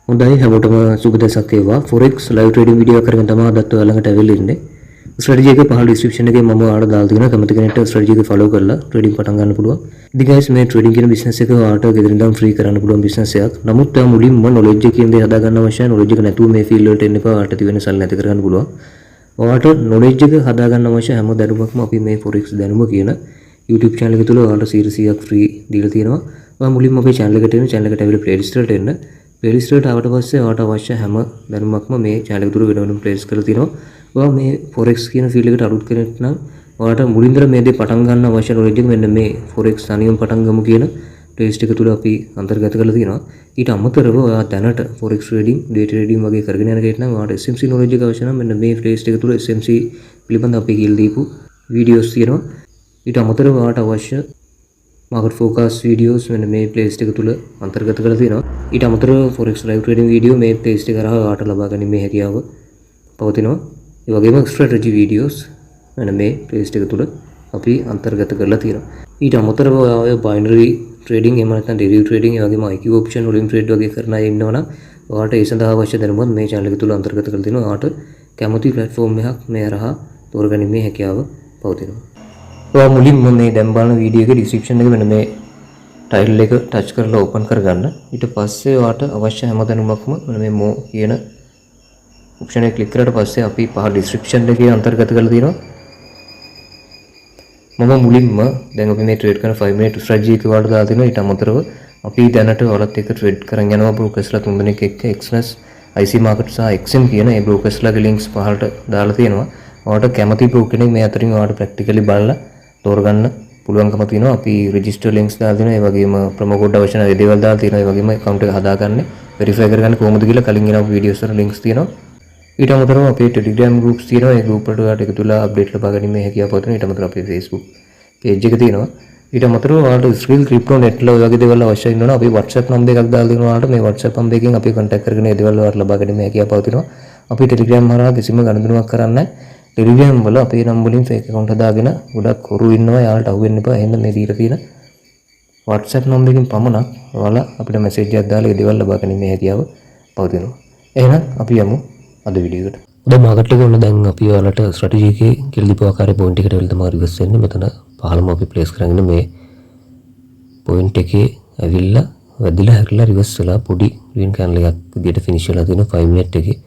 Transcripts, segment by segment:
හොඳයි, හැමෝටම සුබ දවසක් වේවා. Forex live trading video කරගෙන තමයි අදත් ඔයාලා ළඟට ඇවිල්ලා ඉන්නේ. ස්ට්‍රැටජි එක පහළ ඩිස්ක්‍රිප්ෂන් එකේ මම ඔයාලට දාලා තියෙනවා. කැමති කෙනෙක්ට ස්ට්‍රැටජි එක ෆලෝ කරලා ට්‍රේඩින් පටන් ගන්න පුළුවන්. ඉතින් guys, මේ ට්‍රේඩින් කියන බිස්නස් එක ඔයාලට ගෙදර ඉඳන් ෆ්‍රී කරන්න පුළුවන් බිස්නස් එකක්. නමුත් ඔයා මුලින්ම නොලෙජ් එක කියන දේ හදා ගන්න අවශ්‍යයි. නොලෙජ් එක නැතුව මේ ෆීල්ඩ් වලට එන්න එපා. ඔයාලට ඇති වෙන සල්ලි නැති කරගන්න පුළුවන්. ඔයාලට නොලෙජ් එක හදා ගන්න අවශ්‍ය හැම දැනුමක්ම අපි මේ Forex දැනුම කියන YouTube channel එක තුල ඔයාලට 100%ක් ෆ්‍රී දීලා තියෙනවා. ඔයා මුලින්ම අපේ channel එකට එන්න. Channel එකට ඇවිල්ලා playlist වලට එන්න. ප්ලේලිස්ට් වලට ආවට පස්සේ ඔයාලට අවශ්‍ය හැම දැනුමක්ම මේ channel එක තුල වෙන වෙනම ප්ලේස් කරලා තියෙනවා. ඔයා මේ Forex කියන ෆීල්ඩ් එකට අලුත් කෙනෙක් නම් ඔයාලට මුලින්දම මේ දේ පටන් ගන්න අවශ්‍ය නොලෙජ් එක මෙන්න මේ Forex තනියම පටන් ගමු කියන ප්ලේලිස්ට් එක තුල අපි අන්තර්ගත කරලා තියෙනවා. ඊට අමතරව ඔයා දැනට Forex trading, day trading වගේ කරගෙන යන කෙනෙක් නම් ඔයාලට SMC knowledge එක අවශ්‍ය නම් මෙන්න මේ ප්ලේලිස්ට් එක තුල SMC පිළිබඳ අපි කියලා දීපු වීඩියෝස් තියෙනවා. ඊට අමතරව ඔයාලට අවශ්‍ය මාකට් ෆෝකාස්ට් වීඩියෝස් මෙන්න මේ ප්ලේලිස්ට් එක තුල අන්තර්ගත කරලා තියෙනවා. ඊට අමතරව Forex live trading video මේ ප්ලේලිස්ට් එක හරහා ඔයාලට ලබා ගැනීමේ හැකියාව පවතිනවා. ඒ වගේම ස්ට්‍රැටජි වීඩියෝස් මෙන්න මේ ප්ලේලිස්ට් එක තුල අපි අන්තර්ගත කරලා තියෙනවා. ඊට අමතරව ඔයා ඔය බයිනරි ට්‍රේඩින්, එහෙම නැත්නම් ඩෙරිව් ට්‍රේඩින්, ඒ වගේම IQ option වලින් ට්‍රේඩ් වගේ කරන අය ඉන්නවා නම් ඔයාලට ඒ සඳහා අවශ්‍ය දැනුමත් මේ channel එක තුල අන්තර්ගත කරලා තියෙනවා. ඔයාලට කැමති ප්ලැට්ෆෝම් එකක් මේ හරහා තෝරගැනීමේ හැකියාව පවතිනවා. ඔයා මුලින්ම මේ දැන් බලන වීඩියෝ එකේ ඩිස්ක්‍රිප්ෂන් එකේ මෙන්න මේ ටයිටල් එක ටච් කරලා ඕපන් කරගන්න. ඊට පස්සේ ඔයාට අවශ්‍ය හැම දැනුමක්ම මෙන්න මේ මෝ කියන ඔප්ෂන් එක ක්ලික් කරාට පස්සේ අපි පහළ ඩිස්ක්‍රිප්ෂන් එකේ අන්තර්ගත කරලා තියෙනවා. මම මුලින්ම දැන් අපි මේ ට්‍රේඩ් කරන 5 minute strategy එක ඔයාලට දාලා තියෙනවා. ඊට අමතරව අපි දැනට ඔයාලත් එක්ක ට්‍රේඩ් කරන් යනවා බ්‍රෝකර්ස්ලා තුන්දෙනෙක් එක්ක. Exness, IC Market සහ XM කියන ඒ බ්‍රෝකර්ස්ලාගේ ලින්ක්ස් පහළට දාලා තියෙනවා. ඔයාලට කැමති බ්‍රෝකර් කෙනෙක් මේ අතරින් ඔයාලට ප්‍රැක්ටිකලි බලලා තෝරගන්න පුළුවන්කම තියෙනවා. අපි රෙජිස්ටර් ලින්ක්ස් දාලා තියෙනවා. ඒ වගේම ප්‍රොමෝ කෝඩ් අවශ්‍ය නම් ඒ දේවල් දාලා තියෙනවා. ඒ වගේම ඇකවුන්ට් එක හදාගන්න, වෙරිෆයි කරගන්න කොහොමද කියලා කලින් ගෙන ආපු වීඩියෝස් වල ලින්ක්ස් තියෙනවා. ඊට අමතරව අපේ Telegram groups තියෙනවා. ඒ group වලට ඔයාලට එකතු වෙලා අප්ඩේට් ලබා ගැනීමේ හැකියාව පවතිනවා. ඊට අමතරව අපේ Facebook page එක තියෙනවා. ඊට අමතරව ඔයාලට ස්ක්‍රීන් ක්‍රිප්ටෝ නෙට් ඔය වගේ දේවල් අවශ්‍ය වෙනවා නම් අපි WhatsApp number එකක් දාලා දෙනවා ඔයාලට. මේ WhatsApp number එකෙන් අපි කන්ටැක්ට් කරගෙන ඒ දේවල් ඔයාලට ලබා ගැනීමේ හැකියාව පවතිනවා. අපි Telegram හරහා කිසිම ගනුදෙනුවක් කරන්නේ නැහැ. Telegram වල අපේ නම් වලින් ෆේක් ඇකවුන්ට් හදාගෙන ගොඩක් හොරු ඉන්නවා. යාළුවට අහු වෙන්න එපා. එහෙනම් මේ දීලා තියෙන WhatsApp number එකකින් පමණක් ඔයාලා අපිට මැසේජ් එකක් දාලා ඒ දේවල් ලබා ගැනීමේ හැකියාව පවතිනවා. එහෙනම් අපි යමු අද වීඩියෝ එකට. උදේ මාකට් එක ඔන්න දැන් අපි ඔයාලට ස්ට්‍රැටජි එකේ කියලා දීපු ආකාරයේ පොයින්ට් එකට ඇවිල්ලා තමයි රිවර්ස් වෙන්නේ. මෙතන පහළම අපි ප්ලේස් කරගෙන ඉන්න මේ පොයින්ට් එකේ ඇවිල්ලා වැදිලා හැරිලා රිවර්ස් වෙලා පොඩි ග්‍රීන් කැන්ඩල් එකක් විදියට ෆිනිෂ් වෙලා තියෙනවා 5 මිනිට් එකේ.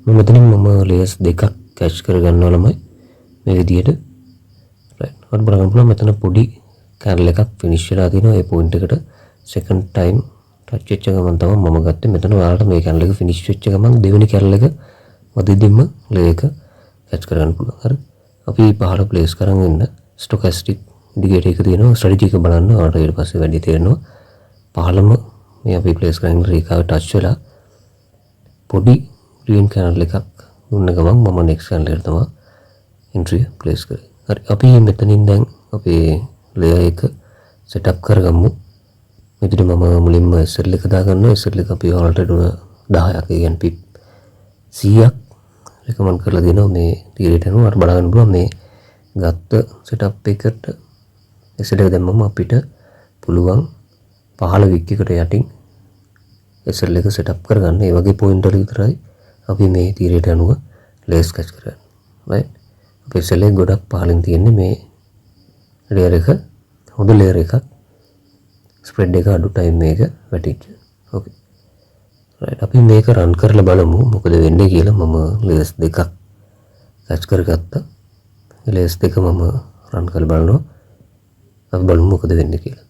මම මෙතනින් මම ලේයර්ස් දෙකක් කැච් කරගන්නවා ළමයි මේ විදියට. රයිට්. ඔයාලට බලන්න පුළුවන් මෙතන පොඩි කැන්ඩල් එකක් ෆිනිෂ් වෙලා තියෙනවා. ඒ පොයින්ට් එකට සෙකන්ඩ් ටයිම් ටච් වෙච්ච ගමන් තමයි මම ගත්තේ. මෙතන ඔයාලට මේ කැන්ඩල් එක ෆිනිෂ් වෙච්ච ගමන් දෙවෙනි කැන්ඩල් එක මැදදින්ම ලේයර් එක කැච් කරගන්න පුළුවන්. හරි. අපි පහළ ප්ලේස් කරන් ඉන්න ස්ටොකැස්ටික් ඉන්ඩිකේටර් එක තියෙනවා. ස්ට්‍රැටජි එක බලන්න ඔයාලට ඊට පස්සේ වැඩි තේරෙනවා. පහළම මේ අපි ප්ලේස් කරන් ඉන්න රේඛාව ටච් වෙලා පොඩි ග්‍රීන් කැන්ඩල් එකක් දුන්න ගමන් මම නෙක්ස්ට් කැන්ඩල් එකට තමයි එන්ට්‍රි ප්ලේස් කරේ. හරි. අපි මෙතනින් දැන් අපේ ලේයර් එක සෙටප් කරගමු. මෙතන මම මුලින්ම SL එක දාගන්නවා. SL එක අපි ඔයාලට ඩොලර් 10ක්, ඒ කියන්නේ පිප් 100ක් රෙකමන්ඩ් කරලා දෙනවා මේ තීරයට අනුව. අර බලගන්න පුළුවන් මේ ගත්ත සෙටප් එකට SL එක දැම්මම අපිට පුළුවන් 15 වික් එකට යටින් SL එක සෙටප් කරගන්න. ඒ වගේ පොයින්ට් වල විතරයි අපි මේ තීරයට අනුව ලේයර්ස් කැච් කරගන්නේ. රයිට්. අපේ SL එක ගොඩක් පහළින් තියෙන්නේ. මේ ලේයර් එක හොඳ ලේයර් එකක්. ස්ප්‍රෙඩ් එක අඩු, ටයිම් එක වැටිච්ච. ඕකේ. රයිට්, අපි මේක රන් කරලා බලමු මොකද වෙන්නේ කියලා. මම ලේයර්ස් දෙකක් කැච් කරගත්තා. ලේයර්ස් දෙක මම රන් කරලා බලනවා. අපි බලමු මොකද වෙන්නේ කියලා.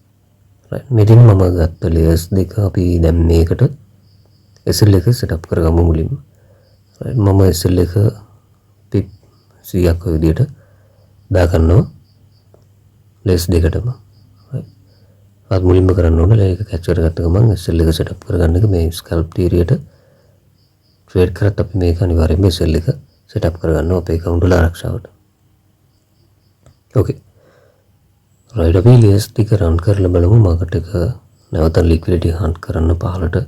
රයිට්, මෙතන මම ගත්ත ලේයර්ස් දෙක අපි දැන් මේකට SL එක සෙටප් කරගමු මුලින්ම. රයිට්, මම SL එක පිප් 100ක් ඔය විදියට දාගන්නවා ලේයර්ස් දෙකටම. රයිට්. අත් මුලින්ම කරන්න ඕනේ ලේයර් එක කැච් කරගත්ත ගමන් SL එක සෙටප් කරගන්න එක. මේ ස්කැල්ප් තියරියට ට්‍රේඩ් කරත් අපි මේක අනිවාර්යයෙන්ම SL එක සෙටප් කරගන්නවා අපේ ඇකවුන්ට් වල ආරක්ෂාවට. ඕකේ. රයිට්, අපි ලේයර්ස් ටික රන් කරලා බලමු. මාකට් එක නැවත ලික්විඩිටි හන්ට් කරන්න පහළට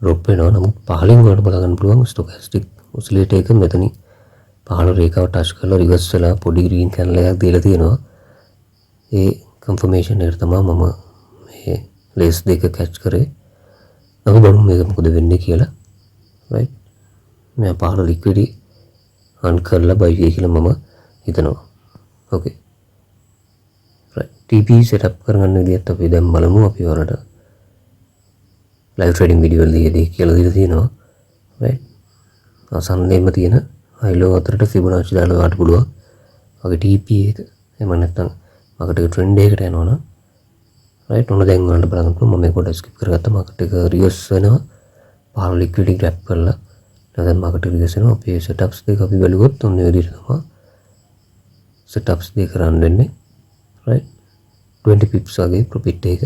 ඩ්‍රොප් වෙනවා. නමුත් පහළින් ඔයාලට බලා ගන්න පුළුවන් ස්ටොකැස්ටික් ඔසිලේටර් එක මෙතනින් පහළ රේඛාව ටච් කරලා රිවර්ස් වෙලා පොඩි ග්‍රීන් කැන්ඩල් එකක් දීලා තියෙනවා. ඒ කන්ෆර්මේෂන් එකට තමයි මම මේ ලේයර්ස් දෙක කැච් කරේ. අපි බලමු මේක මොකද වෙන්නේ කියලා. රයිට්. මෙයා පහළ ලික්විඩිටි අන් කරලා බයි වෙයි කියලා මම හිතනවා. ඕකේ. රයිට්. TP setup කරගන්න විදියත් අපි දැන් බලමු. අපි ඔයාලට ලයිව් ට්‍රේඩින් වීඩියෝ වලදී ඒ දේ කියලා දීලා තියෙනවා. රයිට්. ආසන්නයේම තියෙන හයි ලෝ අතරට ෆිබොනාචි දාලා ඔයාලට පුළුවන්. වගේ TP එක එහෙම නැත්නම් මාකට් එක ට්‍රෙන්ඩ් එකකට යනවා නම් රයිට්. ඔන්න දැන් ඔයාලට බලන්න පුළුවන් මම මේක පොඩ්ඩක් ස්කිප් කරගත්තා. මාකට් එක රිවර්ස් වෙනවා. පහළ ලික්විඩිටි ග්‍රැබ් කරලා නැත්නම් මාකට් එක රිවර්ස් වෙනවා. අපේ සෙටප්ස් දෙක අපි බැලුවොත් ඔන්න ඔය විදිහට තමයි සෙටප්ස් දෙක රන් වෙන්නේ. රයිට්. 20 පිප්ස් වගේ ප්‍රොෆිට් එක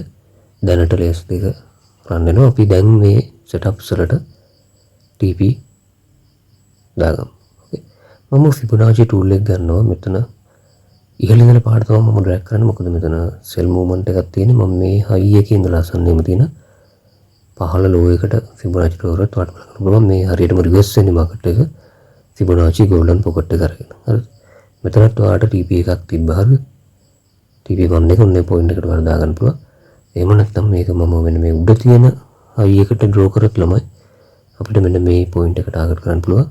දැනට ලේස් දෙක රන් වෙනවා. අපි දැන් මේ සෙටප්ස් වලට TP දාගමු. ඕකේ. මම ෆිබොනාචි ටූල් එක ගන්නවා. මෙතන ඉහළ ඉඳලා පහළට තමයි මම ඩ්‍රැග් කරන්නේ. මොකද මෙතන සෙල් මූව්මන්ට් එකක් තියෙන්නේ. මම මේ හයි එකේ ඉඳලා ආසන්නයේම තියෙන පහළ ලෝ එකට ෆිබොනාචි ටූල් එකත් ඔයාලට බලන්න පුළුවන්. මේ හරියටම රිවර්ස් වෙන්නේ මාකට් එක ෆිබොනාචි ගෝල්ඩන් පොකට් එක අරගෙන. හරි. මෙතනත් ඔයාලට TP එකක් තිබ්බ හරි. TP 1 එක ඔන්නේ පොයින්ට් එකට ඔයාලට දාගන්න පුළුවන්. එහෙම නැත්නම් මේක මම මෙන්න මේ උඩ තියෙන හයි එකට ඩ්‍රෝ කරොත් ළමයි අපිට මෙන්න මේ පොයින්ට් එක ටාගට් කරන්න පුළුවන්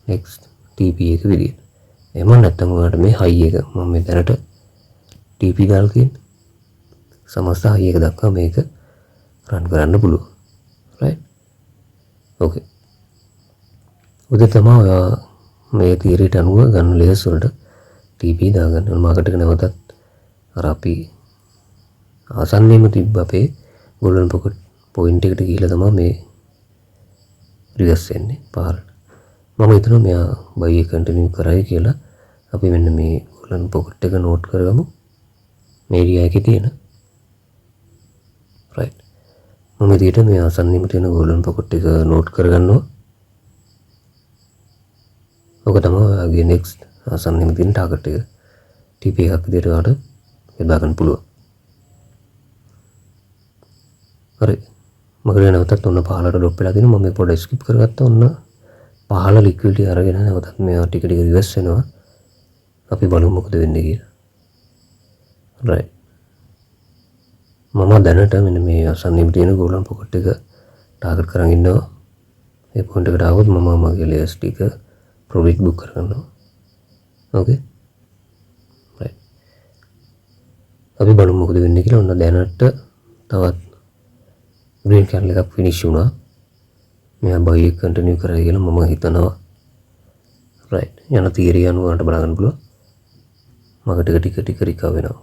next TP එක විදියට. එහෙම නැත්නම් ඔයාලට මේ හයි එක මම මේ දැනට TP දාලා තියෙන්නේ. සමස්ත හයි එක දක්වා මේක රන් කරන්න පුළුවන්. රයිට්. ඕකේ. උදේ තමයි ඔයා මේ තියරියට අනුව ගන්න ලේයර්ස් වලට TP දාගන්න ඕන. මාකට් එක නැවතත් අර අපි ආසන්නයේම තිබ්බ අපේ ගෝල්ඩන් පොකට් පොයින්ට් එකට ගිහිල්ලා තමයි මේ රිවර්ස් වෙන්නේ පහළට. මම හිතනවා මෙයා බයි එක කන්ටිනියු කරයි කියලා. අපි මෙන්න මේ ගෝල්ඩන් පොකට් එක නෝට් කරගමු. මේ ඒරියා එකේ තියෙන. රයිට්. මම විදිහට මේ ආසන්නයේම තියෙන ගෝල්ඩන් පොකට් එක නෝට් කරගන්නවා. ඔක තමයි ඔයාගේ නෙක්ස්ට් ආසන්නයේම තියෙන ටාගට් එක. TP එකක් විදිහට ඔයාලට යොදා ගන්න පුළුවන්. හරි. මගේ නැවතත් ඔන්න පහළට ඩ්‍රොප් වෙලා තියෙනවා. මම මේ පොඩ්ඩක් ස්කිප් කරගත්තා. ඔන්න පහළ ලික්විඩිටි අරගෙන නැවතත් මේවා ටික ටික රිවර්ස් වෙනවා. අපි බලමු මොකද වෙන්නේ කියලා. රයිට්. මම දැනට මෙන්න මේ ආසන්නයේම තියෙන ගෝල්ඩන් පොකට් එක ටාගට් කරන් ඉන්නවා. මේ පොයින්ට් එකට ආවොත් මම මගේ ලේයර්ස් ටික ප්‍රොෆිට් බුක් කරගන්නවා. ඕකේ. රයිට්. අපි බලමු මොකද වෙන්නේ කියලා. ඔන්න දැනට තවත් ග්‍රීන් කැන්ඩල් එකක් ෆිනිෂ් වුණා. මෙයා බයි එක කන්ටිනියු කරයි කියලා මම හිතනවා. රයිට්. යන තියරිය අනුව ඔයාලට බලා ගන්න පුළුවන්. මාකට් එක ටික ටික රිකවර් වෙනවා.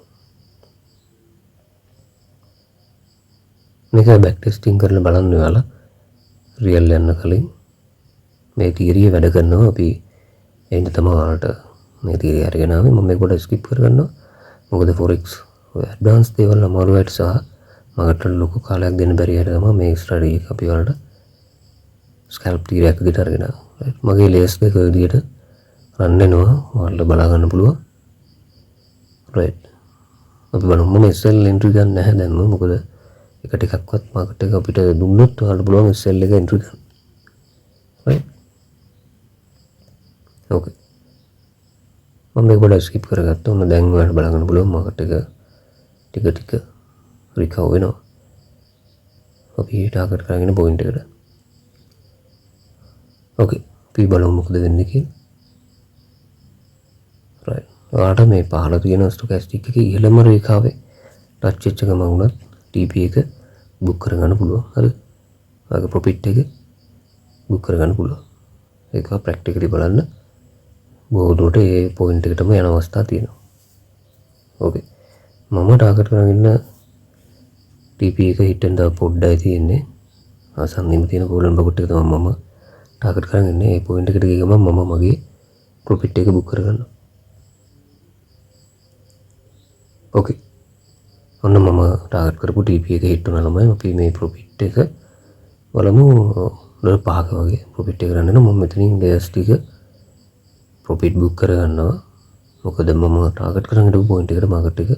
මේක බෑක් ටෙස්ටිං කරලා බලන්න ඔයාලා රියල් යන්න කලින් මේ තියරිය වැඩ කරනවා. අපි ඒ හින්දා තමයි ඔයාලට මේ තියරිය අරගෙන ආවේ. මම මේක පොඩ්ඩක් ස්කිප් කරගන්නවා. මොකද ෆොරෙක්ස් ඔය ඇඩ්වාන්ස් දේවල් අමාරු අයට සහ මගට ලොකු කාලයක් දෙන්න බැරි අයට තමයි මේ ස්ටඩි එක අපි ඔයාලට ස්කැල්ප් තියරියක් විදිහට අරගෙන ආවේ. රයිට්. මගේ ලේස් දෙක ඔය විදිහට රන් වෙනවා. ඔයාලට බලා ගන්න පුළුවන්. රයිට්. අපි බලමු. මම SL entry ගන්න නැහැ දැන්ම. මොකද එක ටිකක්වත් මාකට් එක අපිට දුන්නොත් ඔයාලට පුළුවන් SL එක එන්ට්‍රි ගන්න. රයිට්. ඕකේ. මම මේක පොඩ්ඩක් ස්කිප් කරගත්තා. ඔන්න දැන් ඔයාලට බලා ගන්න පුළුවන් මාකට් එක ටික ටික රිකවර් වෙනවා. අපි ටාගට් කරගෙන පොයින්ට් එකට. ඕකේ. අපි බලමු මොකද වෙන්නේ කියලා. රයිට්. ඔයාලට මේ පහළ තියෙන ස්ටොකැස්ටික් එකේ ඉහළම රේඛාවේ ටච් වෙච්ච ගමන් වුණත් TP එක බුක් කරගන්න පුළුවන්. හරි. ඔයාගේ ප්‍රොෆිට් එක බුක් කරගන්න පුළුවන්. ඒක ප්‍රැක්ටිකලි බලන්න බොහෝ දුරට ඒ පොයින්ට් එකටම යන අවස්ථා තියෙනවා. ඕකේ. මම ටාගට් කරගෙන ඉන්න TP එක හිට් වෙන තව පොඩ්ඩයි තියෙන්නේ. ආසන්නෙම තියෙන ගෝල්ඩන් බකට් එක තමයි මම ටාගට් කරගෙන ඉන්නේ. ඒ පොයින්ට් එකට ගිය ගමන් මම මගේ ප්‍රොෆිට් එක බුක් කරගන්නවා. ඕකේ. ඔන්න මම ටාගට් කරපු TP එක හිට් වුණා ළමයි. අපි මේ ප්‍රොෆිට් එක බලමු. ඩොලර් පහක වගේ ප්‍රොෆිට් එක ගන්න වෙනවා. මම මෙතනින් ලේයර්ස් ටික ප්‍රොෆිට් බුක් කරගන්නවා. මොකද මම ටාගට් කරන් හිටපු පොයින්ට් එකට මාකට් එක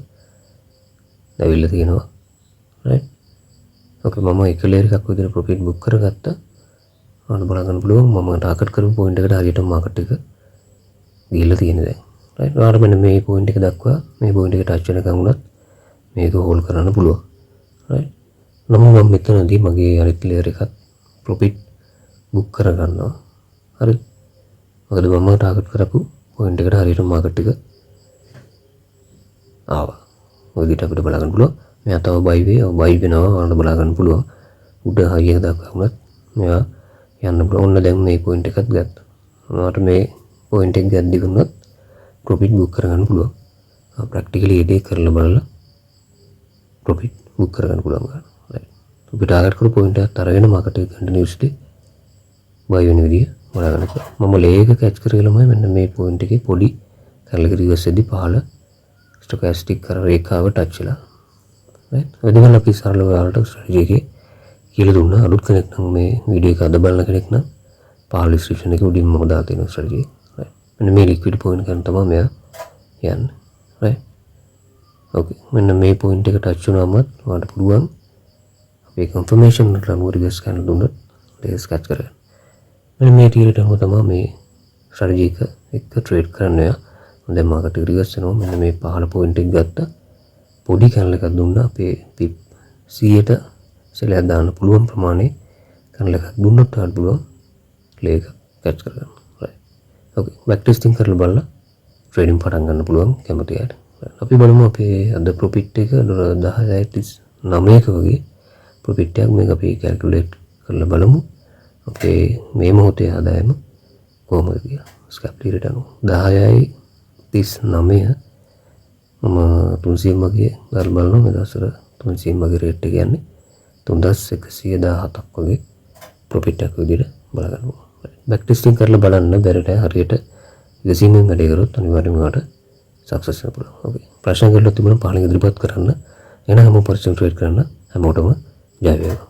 ඇවිල්ලා තියෙනවා. රයිට්. ඕකේ මම එක ලේයර් එකක් විතර ප්‍රොෆිට් බුක් කරගත්තා. ඔයාලට බලා ගන්න පුළුවන් මම ටාගට් කරපු පොයින්ට් එකට හරියටම මාකට් එක ගිහිල්ලා තියෙන්නේ දැන්. රයිට්. ඔයාලට මෙන්න මේ පොයින්ට් එක දක්වා මේ පොයින්ට් එක ටච් වෙනකන් වුණත් මේක හෝල්ඩ් කරන්න පුළුවන්. රයිට්. නමුත් මම මෙතනදී මගේ අනිත් ලේයර් එකත් ප්‍රොෆිට් බුක් කරගන්නවා. හරි. මොකද මම ටාගට් කරපු පොයින්ට් එකට හරියට මාකට් එක ආවා. ඔය විදිහට අපිට බලා ගන්න පුළුවන්. මෙයා තව බයි වේ. ඔව්, බයි වෙනවා. ඔයාලට බලා ගන්න පුළුවන්. උඩ හයිය දක්වා වුණත් මෙයා යන්න පුළුවන්. ඔන්න දැන් මේ පොයින්ට් එකත් ගත්තා. ඔයාලට මේ පොයින්ට් එක ගද්දි වුණත් ප්‍රොෆිට් බුක් කරගන්න පුළුවන්. ප්‍රැක්ටිකලි ඒ දේ කරලා බලලා ප්‍රොෆිට් බුක් කරගන්න පුළුවන් ගන්න. රයිට්. අපි ටාගට් කරපු පොයින්ට් එකත් අරගෙන මාකට් එක කන්ටිනියුස්ලි බයි වෙන විදිය බලා ගන්න පුළුවන්. මම ලේ එක කැච් කරගෙනමයි මෙන්න මේ පොයින්ට් එකේ පොඩි කැරලි රිවර්ස් වෙද්දි පහළ ස්ටොකැස්ටික් කර රේඛාව ටච් වෙලා. රයිට්. ඔය දේවල් අපි සරලව ඔයාලට ස්ට්‍රැටජි එකේ කියලා දුන්නා. අලුත් කෙනෙක් නම්, මේ වීඩියෝ එක අද බලන කෙනෙක් නම්, පහළ ඩිස්ක්‍රිප්ෂන් එකේ උඩින් මම දාලා තියෙනවා ස්ට්‍රැටජි. රයිට්. මෙන්න මේ ලික්විඩ් පොයින්ට් කරන් තමයි මෙයා යන්නේ. රයිට්. ඕකේ. මෙන්න මේ පොයින්ට් එක ටච් වුණාමත් ඔයාලට පුළුවන් අපේ කන්ෆර්මේෂන් එකට අනුව රිවර්ස් කරන්න දුන්නොත් ලේස් කැච් කරගන්න. මෙන්න මේ තියරියට අනුව තමයි මේ ස්ට්‍රැටජි එක එක්ක ට්‍රේඩ් කරන්න ඔයා. දැන් මාකට් එක රිවර්ස් වෙනවා. මෙන්න මේ පහළ පොයින්ට් එක ගත්තා. පොඩි කැන්ඩල් එකක් දුන්නා. අපේ පිප් 100ට සෙලයක් දාන්න පුළුවන් ප්‍රමාණය කැන්ඩල් එකක් දුන්නොත් ඔයාලට පුළුවන් ලේ එක කැච් කරගන්න. රයිට්. ඕකේ. බෑක් ටෙස්ටිං කරලා බලලා ට්‍රේඩින් පටන් ගන්න පුළුවන් කැමති අයට. අපි බලමු අපේ අද ප්‍රොෆිට් එක ඩොලර් 10.39ක වගේ ප්‍රොෆිට් එකක්. මේක අපි කැල්කියුලේට් කරලා බලමු අපේ මේ මොහොතේ ආදායම කොහොමද කියලා. ස්කැල්ප් රිටර්න් අනුව 10.39 මම 300 වගේ දාලා බලනවා. මේ දවස්වල 300 වගේ රේට් එක යන්නේ. 3117ක් වගේ ප්‍රොෆිට් එකක් විදිහට බලා ගන්න පුළුවන්. බෑක් ටෙස්ටිං කරලා බලන්න බැරිට හරියට ඉවසීමෙන් වැඩේ කරොත් අනිවාර්යයෙන්ම ඔයාලට සක්සස් වෙන්න පුළුවන්. ඕකේ. ප්‍රශ්න කරලා තිබුණා පහලින් ඉදිරිපත් කරන්න. එහෙනම් හැමෝම පරිස්සම් ට්‍රේඩ් කරන්න. හැමෝටම ජය වේවා.